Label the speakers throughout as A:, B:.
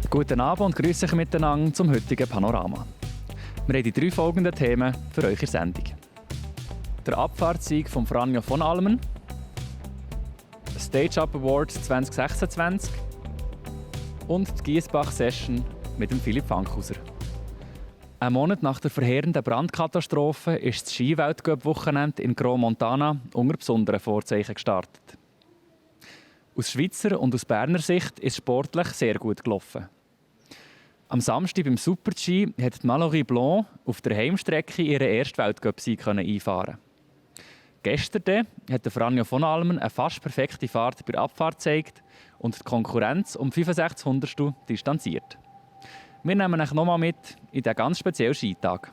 A: Guten Abend und grüße euch miteinander zum heutigen Panorama. Wir haben die 3 folgenden Themen für euch in der Sendung. Der Abfahrtssieg von Franjo von Almen, Stage Up Award 2026 und die Giesbach-Session mit dem Philipp Fankhauser. Ein Monat nach der verheerenden Brandkatastrophe ist das Skiweltcup-Wochenende in Gros Montana unter besonderen Vorzeichen gestartet. Aus Schweizer und aus Berner Sicht ist sportlich sehr gut gelaufen. Am Samstag beim Super-G hat Mallory Blanc auf der Heimstrecke ihren ersten Weltcup-Sieg einfahren. Gestern hat Franjo von Almen eine fast perfekte Fahrt bei der Abfahrt gezeigt und die Konkurrenz um 65 Hundertstel distanziert. Wir nehmen euch nochmal mit in diesen ganz speziellen Skitag.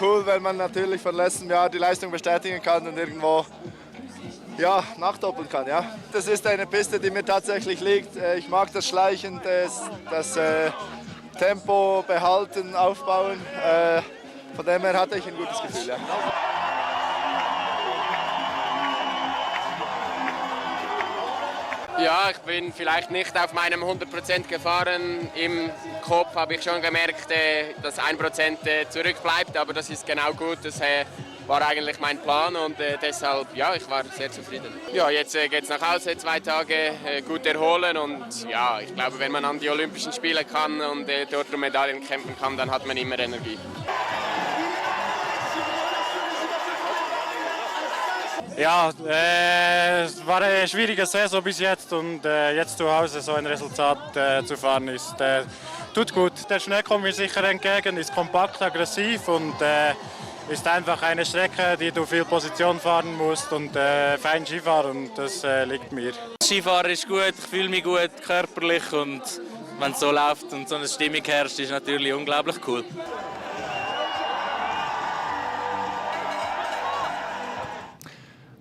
B: Cool, wenn man natürlich von letztem Jahr die Leistung bestätigen kann und irgendwo nachdoppeln kann. Ja. Das ist eine Piste, die mir tatsächlich liegt. Ich mag das Schleichen, das Tempo behalten, aufbauen. Von dem her hatte ich ein gutes Gefühl. Ja.
C: Ja, ich bin vielleicht nicht auf meinem 100% gefahren. Im Kopf habe ich schon gemerkt, dass 1% zurückbleibt, aber das ist genau gut. Das war eigentlich mein Plan und deshalb, ja, ich war sehr zufrieden. Ja, jetzt geht es nach Hause, 2 Tage gut erholen und ja, ich glaube, wenn man an die Olympischen Spiele kann und dort um Medaillen kämpfen kann, dann hat man immer Energie.
D: Ja, es war eine schwierige Saison bis jetzt und jetzt zu Hause so ein Resultat zu fahren tut gut. Der Schnee kommt mir sicher entgegen, ist kompakt, aggressiv und ist einfach eine Strecke, die du viel Position fahren musst und fein Skifahren und das liegt mir.
E: Skifahren ist gut, ich fühle mich gut körperlich und wenn es so läuft und so eine Stimmung herrscht, ist es natürlich unglaublich cool.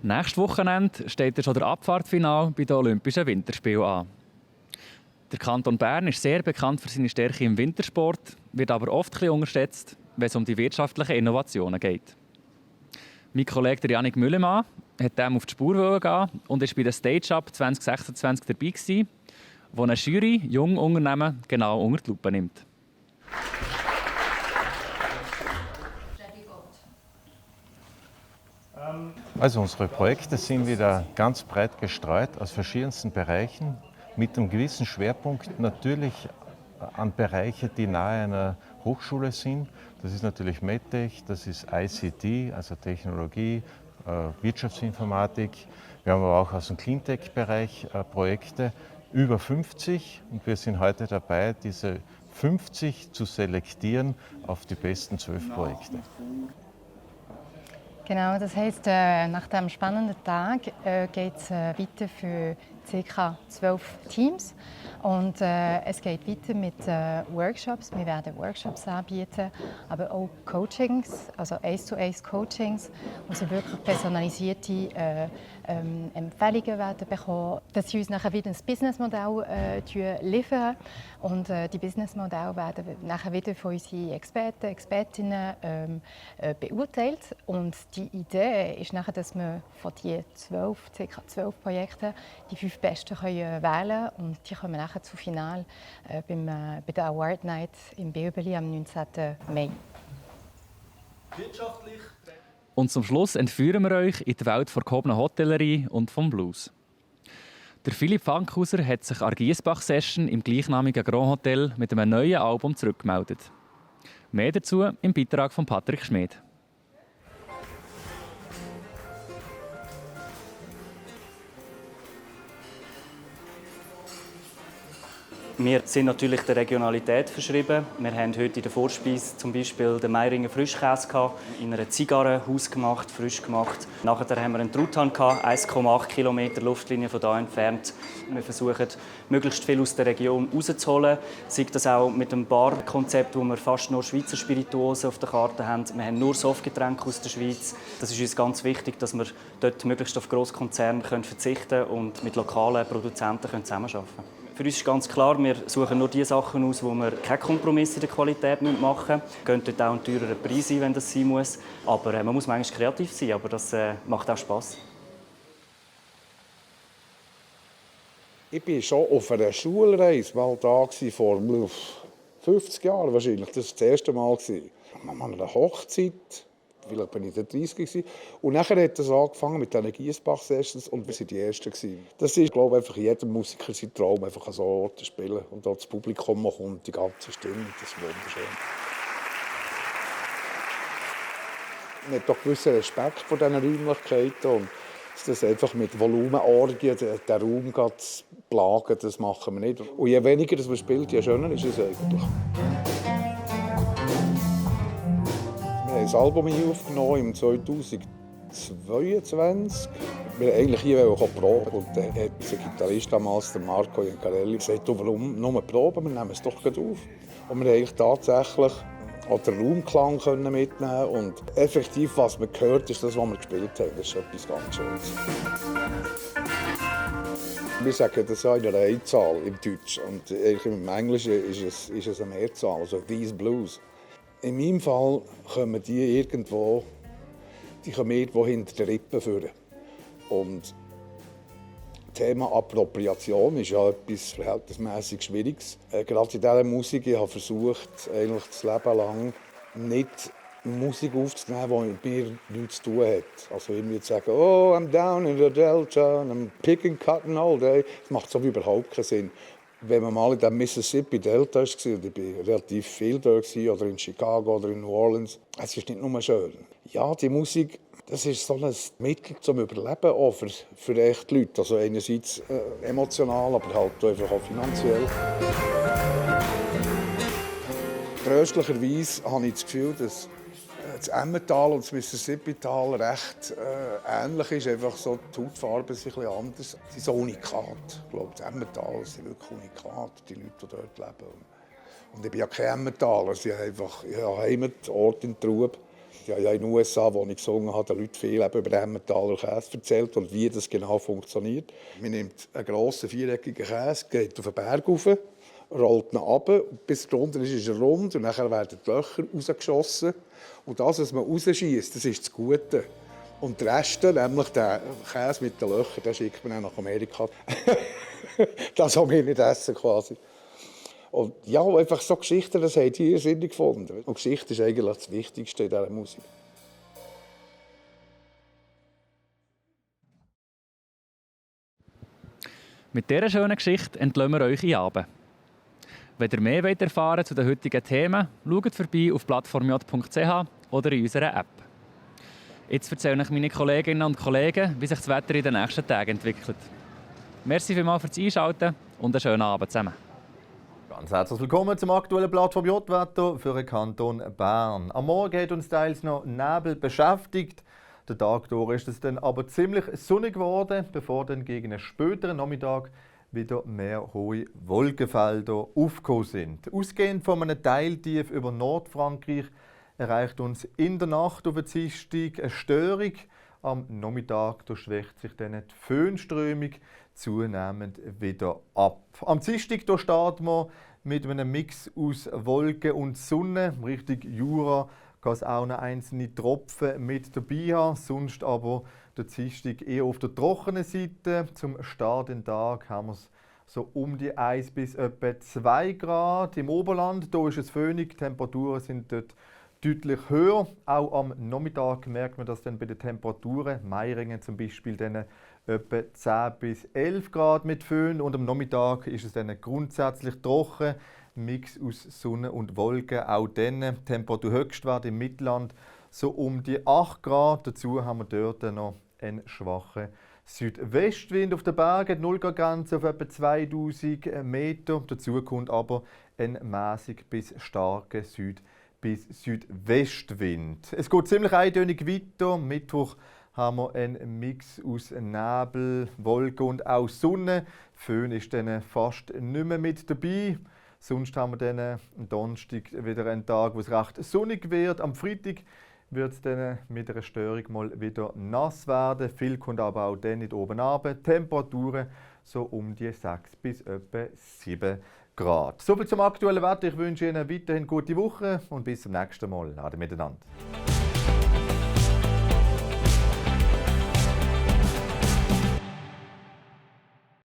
A: Nächstes Wochenende steht schon der Abfahrtfinale bei den Olympischen Winterspielen an. Der Kanton Bern ist sehr bekannt für seine Stärke im Wintersport, wird aber oft ein bisschen unterschätzt, wenn es um die wirtschaftlichen Innovationen geht. Mein Kollege Jannik Müllemann hat dem auf die Spur gehen und ist bei der Stage Up 2026 dabei gewesen, wo eine Jury junge Unternehmen genau unter die Lupe nimmt.
F: Also unsere Projekte sind wieder ganz breit gestreut aus verschiedensten Bereichen, mit einem gewissen Schwerpunkt natürlich an Bereiche, die nahe einer Hochschule sind. Das ist natürlich MedTech, das ist ICT, also Technologie, Wirtschaftsinformatik. Wir haben aber auch aus dem Cleantech-Bereich Projekte, über 50, und wir sind heute dabei, diese 50 zu selektieren auf die besten 12 Projekte.
G: Genau, das heisst, nach diesem spannenden Tag geht es weiter für ca. 12 Teams. Und es geht weiter mit Workshops. Wir werden Workshops anbieten, aber auch Coachings, also 1:1 Coachings, wo sie wirklich personalisierte Empfehlungen werden bekommen, dass sie uns nachher wieder ein Businessmodell liefern. Und die Businessmodelle werden nachher wieder von unseren Experten, Expertinnen beurteilt. Und die Idee ist nachher, dass wir von diesen ca. 12 Projekten die 5 besten wählen können. Und die kommen nachher zum Finale bei der Award Night in Bilbeli am 19. Mai.
A: Und zum Schluss entführen wir euch in die Welt der gehobenen Hotellerie und vom Blues. Der Philipp Fankhauser hat sich an der Giesbach-Session im gleichnamigen Grand Hotel mit einem neuen Album zurückgemeldet. Mehr dazu im Beitrag von Patrick Schmid.
H: Wir sind natürlich der Regionalität verschrieben. Wir haben heute in der Vorspeise zum Beispiel den Meiringen Frischkäse in einer Zigarre hausgemacht, frisch gemacht. Nachher haben wir einen Truthahn 1,8 Kilometer Luftlinie von hier entfernt. Wir versuchen, möglichst viel aus der Region rauszuholen. Sei das auch mit einem Barkonzept, wo wir fast nur Schweizer Spirituosen auf der Karte haben. Wir haben nur Softgetränke aus der Schweiz. Das ist uns ganz wichtig, dass wir dort möglichst auf Grosskonzerne verzichten können und mit lokalen Produzenten zusammenarbeiten können. Für uns ist ganz klar, wir suchen nur die Sachen aus, wo wir keine Kompromisse in der Qualität machen müssen. Gehen dort auch einen teureren Preis ein, wenn das sein muss. Aber man muss manchmal kreativ sein, aber das macht auch Spass.
I: Ich war schon auf einer Schulreise mal da vor 50 Jahren wahrscheinlich. Das war das erste Mal. An einer Hochzeit. Vielleicht bin ich da 30 gewesen. Und nachher hat es angefangen mit den Giesbach-Sessions und wir waren die Ersten gewesen. Das ist, glaube ich, einfach jedem Musiker sein Traum, einfach an so Orten zu spielen. Und auch das Publikum kommt, die ganze Stimmung, das ist wunderschön. Man hat doch gewissen Respekt vor diesen Räumlichkeiten und das einfach mit Volumenorgien den Raum zu plagen, das machen wir nicht. Und je weniger man spielt, je schöner ist es eigentlich. Wir haben ein Album hier aufgenommen im 2022. Wir wollten eigentlich hier proben und dann hat der Gitarrist damals, der Marco Iancarelli, gesagt, warum nur proben, wir nehmen es doch gleich auf. Und wir haben eigentlich tatsächlich auch den Raumklang mitnehmen und effektiv, was man gehört, ist das, was wir gespielt haben. Das ist etwas ganz Schönes. Wir sagen das auch in einer Einzahl im Deutsch und im Englischen ist es eine Mehrzahl, also «these blues». In meinem Fall kommen die irgendwo hinter den Rippen führen. Und das Thema Appropriation ist ja etwas verhältnismäßig Schwieriges. Gerade in dieser Musik, ich habe versucht, eigentlich das Leben lang nicht Musik aufzunehmen, die mit mir nichts zu tun hat. Also irgendwie zu sagen, oh, I'm down in the Delta and I'm picking cotton all day. Das macht so überhaupt keinen Sinn. Wenn man mal in dem Mississippi Delta war, und ich war relativ viel da, oder in Chicago oder in New Orleans, es ist nicht nur schön. Ja, die Musik, das ist so ein Mittel zum Überleben auch für echte Leute. Also einerseits emotional, aber halt einfach auch finanziell. Tröstlicherweise habe ich das Gefühl, dass das Emmental und das Mississippi-Tal recht ähnlich ist. Einfach so, die Hautfarben sind ein bisschen anders. Sie sind so unikat. Ich glaube, das Emmental sind wirklich unikat, die Leute, die dort leben. Und ich bin ja kein Emmentaler. Ich habe einfach Heimatort in Trub. Ich habe ja in den USA, wo ich gesungen habe, den Leuten viel über den Emmentaler Käse erzählt und wie das genau funktioniert. Man nimmt einen grossen, viereckigen Käse, geht auf den Berg rauf, rollt ihn runter, bis drunter ist er rund und dann werden die Löcher rausgeschossen. Und das, was man rausschiesst, das ist das Gute. Und der Rest, nämlich der Käse mit den Löchern, den schickt man dann nach Amerika. Das haben wir nicht essen quasi. Und ja, einfach so Geschichten, das haben die irrsinnig gefunden. Und Geschichte ist eigentlich das Wichtigste in dieser Musik.
A: Mit dieser schönen Geschichte entlassen wir euch in den Abend. Wenn ihr mehr erfahren wollt zu den heutigen Themen, schaut vorbei auf plattformj.ch oder in unserer App. Jetzt erzählen euch meine Kolleginnen und Kollegen, wie sich das Wetter in den nächsten Tagen entwickelt. Merci vielmals fürs Einschalten und einen schönen Abend zusammen.
J: Ganz herzlich willkommen zum aktuellen Plattform J-Wetter für den Kanton Bern. Am Morgen hat uns teils noch Nebel beschäftigt. Der Tag durch ist es dann aber ziemlich sonnig geworden, bevor dann gegen einen späteren Nachmittag wieder mehr hohe Wolkenfelder aufgekommen sind. Ausgehend von einem Teiltief über Nordfrankreich erreicht uns in der Nacht auf den Dienstag eine Störung. Am Nachmittag schwächt sich dann die Föhnströmung zunehmend wieder ab. Am Dienstag starten wir mit einem Mix aus Wolken und Sonne. Richtung Jura kann es auch noch einzelne Tropfen mit dabei haben. Sonst aber der Dienstag eher auf der trockenen Seite. Zum Start den Tag haben wir es so um die 1 bis etwa 2 Grad. Im Oberland hier ist es föhnig, die Temperaturen sind dort deutlich höher. Auch am Nachmittag merkt man das dann bei den Temperaturen. Meiringen zum Beispiel dann etwa 10 bis 11 Grad mit Föhn. Und am Nachmittag ist es dann grundsätzlich trocken. Mix aus Sonne und Wolken. Auch dann Temperaturhöchstwert im Mittelland so um die 8 Grad. Dazu haben wir dort noch einen schwachen Südwestwind auf den Bergen. Die 0-Grad-Grenze auf etwa 2000 Meter. Dazu kommt aber ein mäßig bis starker bis Südwestwind. Es geht ziemlich eintönig weiter. Mittwoch haben wir einen Mix aus Nebel, Wolken und auch Sonne. Föhn ist dann fast nicht mehr mit dabei. Sonst haben wir dann am Donnerstag wieder einen Tag, wo es recht sonnig wird. Am Freitag wird es dann mit einer Störung mal wieder nass werden. Viel kommt aber auch dann nicht oben runter. Temperaturen so um die 6 bis etwa 7 Grad. Soviel zum aktuellen Wetter. Ich wünsche Ihnen weiterhin gute Woche und bis zum nächsten Mal. Ade miteinander.